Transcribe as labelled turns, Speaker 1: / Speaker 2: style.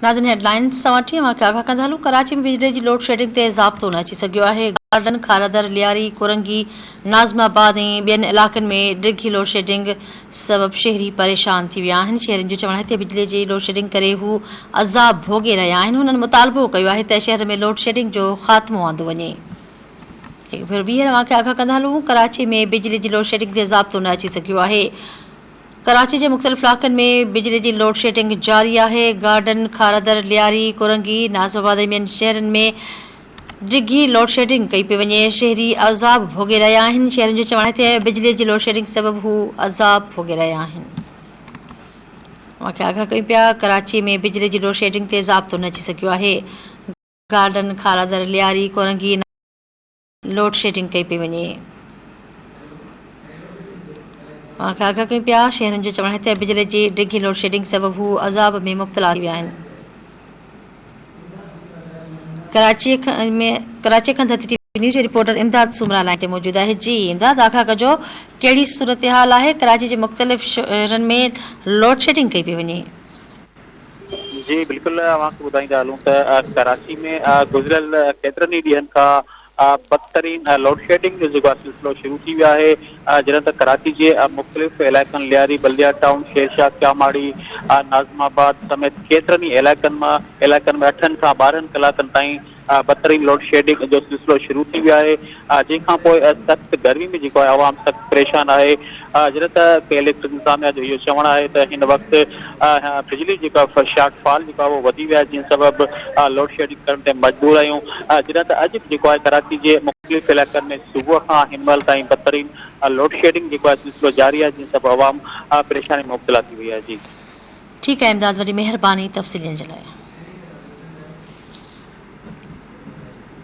Speaker 1: ناظرين head lines سوان ٽي اوهان کي آگاهه ڪندا هلون ڪراچي ۾ بجلي جي لوڊشيڊنگ تي ضابطو نه اچي سگهيو آهي گارڊن کارادر لياري ڪورنگي ناظم آباد ۽ ٻين علائقن ۾ ڊگهي لوڊشيڊنگ سبب شهري پريشان ٿي ويا آهن شهرين جو چوڻ آهي ته بجلي جي لوڊشيڊنگ ڪري هو عذاب ڀوڳي رهيا آهن هنن مطالبو ڪيو آهي ته شهر ۾ لوڊشيڊنگ جو خاتمو آندو وڃي هڪ ڀيرو ٻيهر اوهان کي آگاهه ڪندا هلون ڪراچي ۾ بجلي جي لوڊشيڊنگ تي ضابطو نه اچي سگهيو آهي ڪراچي جي مختلف علائقن ۾ بجلي جي لوڊشيڊنگ جاري آهي، گارڊن، کارادر، لياري، ڪورنگي، ناظم آباد ۽ ٻين شهرن ۾ ڊگهي لوڊشيڊنگ ڪئي پئي وڃي، شهري عذاب ڀوڳي رهيا آهن، شهرين جو چوڻ آهي ته بجلي جي لوڊشيڊنگ سبب هو عذاب ڀوڳي رهيا آهن. اوهان کي آگاهه ڪيون پيا ڪراچي ۾ بجلي جي لوڊشيڊنگ تي ضابطو نه اچي سگهيو آهي، گارڊن، کارادر، لياري، ڪورنگي، لوڊشيڊنگ ڪئي پئي وڃي. اوهان کي آگاهه ڪيون پيا شهرين جو چوڻ آهي ته بجلي جي ڊگهي لوڊشيڊنگ سبب هو عذاب ۾ مبتلا ٿي ويا آهن. ڪراچي ۾ ڪراچي کان ڌرتي ٽي وي نيوز جو رپورٽر امداد سومرا لائين تي موجود آهي جي امداد آگاهه ڪجو ڪهڙي صورتحال آهي ڪراچي جي مختلف شهرن ۾ لوڊشيڊنگ ڪئي پئي وڃي.
Speaker 2: جي بلڪل اوهان کي ٻڌائيندا هلون ته ڪراچي ۾ گذريل ڪيترن ئي ڏينهن کان بدترين لوڊشيڊنگ جو جيڪو آهي سلسلو شروع ٿي ويو آهي جڏهن ته ڪراچي جي مختلف علائقن لياري بلديا ٽائون شيرشاهه ڪياماڙي ناظم آباد سميت ڪيترن ئي علائقن مان علائقن ۾ اٺن کان ٻارهن ڪلاڪن تائين بدترين لوڊشيڊنگ جو سلسلو شروع ٿي ويو آهي جنهن کان پوء سخت گرمي ۾ جيڪو آهي عوام سخت پريشان آهي جڏهن ته ڪي اليڪٽرڪ انتظاميا جو اهو چوڻ آهي ته هن وقت بجلي جيڪا شارٽ فال جيڪو آهي اهو وڌي ويو آهي جنهن سبب لوڊشيڊنگ ڪرڻ تي مجبور آهيون جڏهن ته اڄ به جيڪو آهي ڪراچي جي مختلف علائقن ۾ صبح کان هن مهل تائين بدترين لوڊشيڊنگ جيڪو آهي سلسلو جاري آهي جنهن سبب عوام پريشاني ۾ مبتلا ٿي وئي آهي جي.
Speaker 1: ٺيڪ آهي امداد وڏي مهرباني تفصيل ڏيڻ جي لاء.